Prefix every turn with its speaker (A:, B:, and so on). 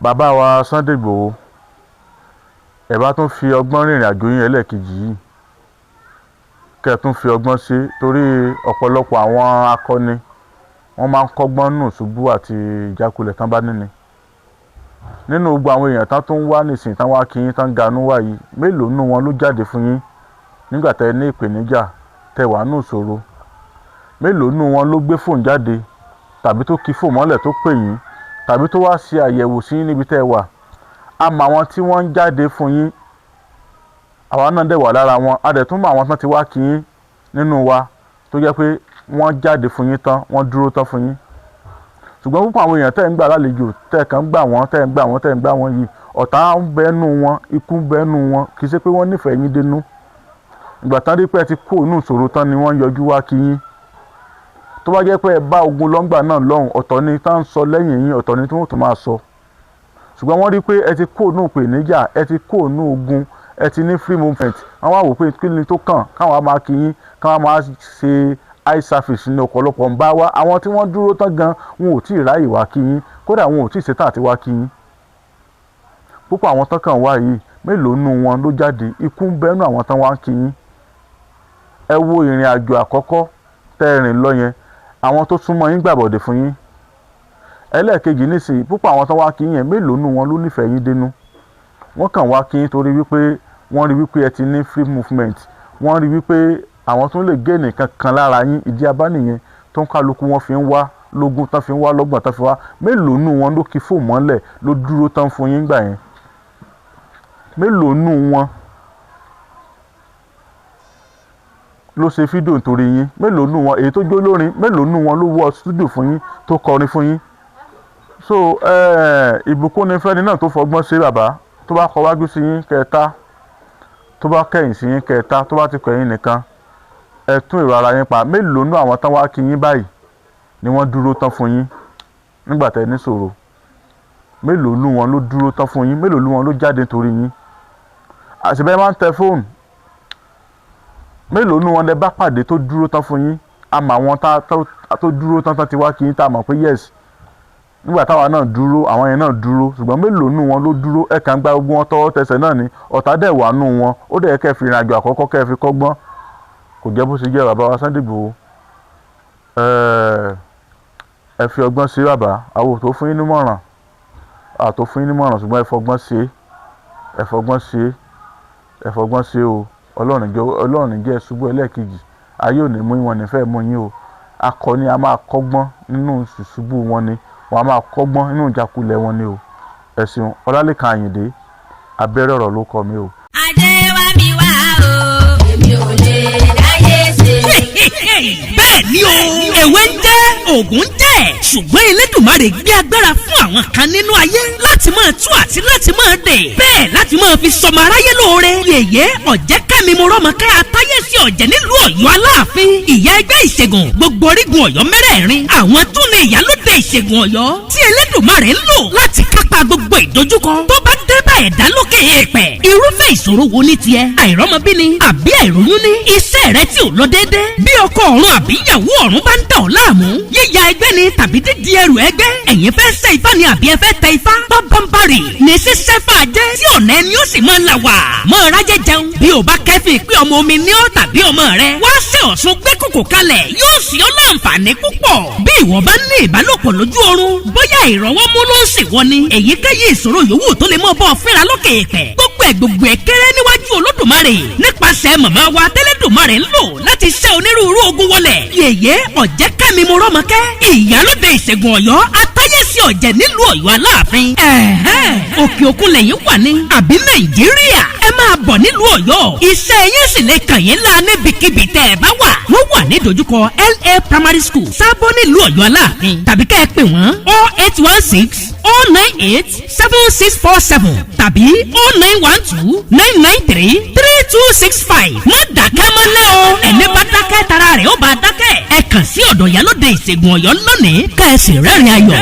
A: Bàbá wa Sunday Igboho, ẹ bá tún fi ọgbọ́n rìnrìn àjò yín ẹlẹ́ẹ̀kejì yìí, kẹ́ ẹ tún fi ọgbọ́n ṣe, torí ọ̀pọ̀lọpọ̀ àwọn akọni wọ́n máa ń kọ́gbọ́n nù ṣubú àti ìjákulẹ̀ tán bá níni. Nínú gbogbo àwọn èèyàn tán tó ń wá nísìnyí, tán wá kí yín, tán ganú wá yìí, mélòó nínú wọn ló jáde fún yín nígbà tẹ́ ẹ ní ìpèníjà, tẹ́ wà nù ìṣòro? Mélòó nínú wọn ló gbé fóònù jáde tàbí tó kí fóònù mọ́lẹ̀ tó pè yín tàbí tó wá ṣe àyẹ̀wò sí yín níbi tẹ́ ẹ wà? A mọ àwọn tí wọ́n ń jáde fún yín, àwa náà dẹ̀ wà lára wọn. A dẹ̀ tún mọ àwọn tán ti wá kí yín nínú wa tó jẹ́ pé wọ́n jáde fún yín tán, wọ́n dúró tán fún yín. Ṣùgbọ́n púpọ̀ àwọn èèyàn tẹ́ ń gbà lálejò, tẹ́ kàn ń gbà wọ́n, tẹ́ ń gbà wọ́n, tẹ́ ń gbà wọ́n yìí, ọ̀tá ń bẹ́nu wọn, ikú ń bẹ́nu wọn, kì í ṣe pé wọ́n nífẹ̀ẹ́ yín dénú. Ìgbà tán rí pé ẹ ti kó inú ìṣòro tán ni wọ́n yọjú wá kí yín. Tó bá jẹ́ pé ẹ bá ogun lọ́ngbà náà lọ́hùn, ọ̀tọ̀ ni tá ń sọ lẹ́yìn yín, ọ̀tọ̀ ni tí wọ́n tún máa sọ. Ṣùgbọ́n wọ́n rí pé ẹ ti kó inú ìpèníjà, ẹ ti kó inú ogun, ẹ ti ní free movement. Wọ́n wá wò pé kí ni tó kàn káwọn á máa kí yín, káwọn á máa ṣe eye service ní ọ̀pọ̀lọpọ̀ ń bá wá. Àwọn tí wọ́n dúró tán gan wọn ò tí ì ráyè wá kí yín, kódà wọn ò tí ì ṣetán àti wá kí yín. Púpọ̀ àwọn tán kàn wá yìí, mélòó nínú wọn ló jáde? Ikú ń bẹ́nu àwọn tán wá ń kí yín. Ẹ wo ìrìn àjò àkọ́kọ́ tẹ́ ẹ rìn lọ yẹn, àwọn tó súnmọ́ yín gbàbọ̀dè fún yín. Ẹlẹ́ẹ̀kejì nísìnyí, púpọ̀ àwọn tán wá kí yín yẹn, mélòó nínú wọn ló nífẹ̀ẹ́ yín dénú? Wọ́n kàn wá kí yín torí wípé wọ́n rí wípé ẹ ti ní free movement, wọ́n rí wípé àwọn tó lè gé nìkan kan lára yín. Ìdí abá nìyẹn tó ń kálukú wọn fi ń wá lógún, tán fi ń wá lọ́gbọ̀n, tán fi wá. Mélòó nínú wọn ló kí fóònù mọ́lẹ̀ ló dúró tán fún yín gbà yẹn? Mélòó nínú wọn ló ṣe fídíò nítorí yín? Mélòó nínú wọn èyí tó jó lórin? Mélòó nínú wọn ló wọ stúdíò fún yín tó kọrin fún yín? So ìbùkún ni fẹ́ni náà tó fọgbọ́n ṣe. Bàbá, tó bá kọ wájú sí yín kẹta, tó bá kẹ̀yìn sí yín kẹta, tó bá ti kẹ̀yìn nìkan, ẹ tún èrò ara yín pa. Mélòó nínú àwọn tán wá kí yín báyìí ni wọ́n dúró tán fún yín nígbà tẹ́ ní ṣòro? Mélòó nínú wọn ló dúró tán fún yín? Mélòó nínú wọn ló jáde nítorí yín? Àṣìbẹ́ máa ń tẹ fóònù, mélòó nínú wọn lẹ bá pàdé tó dúró tán fún yín? Àmọ́ àwọn tó dúró tán tán ti wá kí yín, tá a mọ̀ pé yes, nígbà táwa náà dúró, àwọn yẹn náà dúró. Ṣùgbọ́n mélòó nínú wọn ló dúró? Ẹ kàn ń gba gbogbo wọn tọwọ́ tẹsẹ̀ náà ni, ọ̀tá dẹ̀ wà nù wọn. Ó dẹ̀ kẹ́ fi ìrìn àjò àkọ́kọ́ kẹ́ fi kọ́gbọ́n. Kò jẹ́ bó ṣe jẹ́. Bàbá wa Sunday Igboho, ẹ fi ọgbọ́n ṣe. Bàbá, àwọn ò tó fún yín nímọ̀ràn, àtó fún yín nímọ̀ràn, ṣùgbọ́n ẹ fọgbọ́n ṣe, ẹ fọgbọ́n ṣe, ẹ fọgbọ́n ṣe o. Ọlọ́run jẹ́ ṣubú ẹlẹ́ẹ̀kejì, ayé ò ní mú wọn, nífẹ̀ẹ́ mú yín o. Akọni a máa kọ́gbọ́n nínú ìṣubú wọn ni, wọn a máa kọ́gbọ́n nínú ìjákulẹ̀ wọn ni o. Ẹ ṣeun. Ọlálékan Àyìndé abẹ́rẹ́ ọ̀rọ̀ ló kọ mí o.
B: Ajé wá mi wá o, èmi ò lè dáyé ṣe.
C: Bẹ́ẹ̀ ni o, ewé ń jẹ́, òògùn ń jẹ́, ṣùgbọ́n Elédùmarè gbé agbára fún àwọn kan nínú ayé láti máa tú àti láti máa dè, bẹ́ẹ̀ láti máa fi sọmọ aráyé lóore. Yèyé Ọ̀jẹ̀kẹ́mi Mọ́rọ́mọkẹ́ Atáyẹ̀sí Ọ̀jẹ̀ nílùú Ọ̀yọ́ Aláàfin, ìyá ẹgbẹ́ ìṣègùn gbogbo orígun Ọ̀yọ́ mẹ́rẹ̀ẹ̀rin, àwọn tún ní ìyálóde ìṣègùn Ọ̀yọ́ tí Elédùmarè ń lò láti kápá gbogbo ìdojúkọ tó bá dé bá ẹ̀dá lókè èèpẹ̀. Irúfẹ́ ìṣòro wo ní tiẹ̀? Àìrọ́mọbí ni àbí àìróyún ní? Iṣẹ́ rẹ tí ò lọ déédé, bí ọkọ ọ̀run àbí ìyàwó ọ̀run bá ń dà ọ́ láàmú, yíya ẹgbẹ́ ni tàbí dídi ẹrù ẹgbẹ́, ẹ̀yin fẹ́ ṣe ifá ni àbí ẹ fẹ́ tẹ ifá? Bábánbárì ní ṣíṣẹ́ fàájẹ́ tí ọ̀nà ẹni ó sì máa là wà mọ́ rájẹ́ jẹun. Bí o bá kẹ́fìn pé ọmọ omi ní ọ́ tàbí ọmọ rẹ wá sí Ọ̀ṣun gbé kòkò kalẹ̀, yóò sì ọ́ láǹfààní púpọ̀. Bí ìwọ bá ní ìbálòpọ̀ lójú oorun, bóyá ìrọ̀wọ́ mú ló ń ṣèwọ ni, èyíkéyìí ìṣòro yòówù tó lè mọ́ bọ́ fínra lókè èèpẹ̀, gbogbo ẹ̀ gbogbo ẹ̀ kéré níwájú Olódùmarè nípasẹ̀ màmá wa tẹ́lẹ̀dùmarè ń lò láti ṣẹ́ onírúurú ogun wọlẹ̀. Yèyé Ọ̀jẹ̀kẹ́mi Mọ́rọ́mọkẹ́, ìyálóde ìṣègùn Ọ̀yọ́, Atáyẹ̀sí Ọ̀jẹ̀ nílùú Ọ̀yọ́ Aláàfin. Ẹ̀hẹ́n, òkè òkun lẹ́yìn wà ní àbí Nàìjíríà? Ẹ máa bọ̀ nílùú Ọ̀yọ́, iṣẹ́ yín sì lè kàn yín lá níbikíbi tẹ́ ẹ bá wà. Wọ́n wà ní dojúkọ LA Primary School, Sábó, nílùú Ọ̀yọ́ Aláàfin, tàbí kẹ́ ẹ pè wọ́n 0816 098 7647 tàbí 0912 993 3265. Má dákẹ́ mọ́lẹ́ o, ẹni bá dákẹ́ tara rẹ̀ ó bá dákẹ́. Ẹ kàn sí ọ̀dọ̀ ìyálóde ìṣègùn Ọ̀yọ́ lónìí, kẹ́ ẹ sì rẹ́rìn ayọ̀.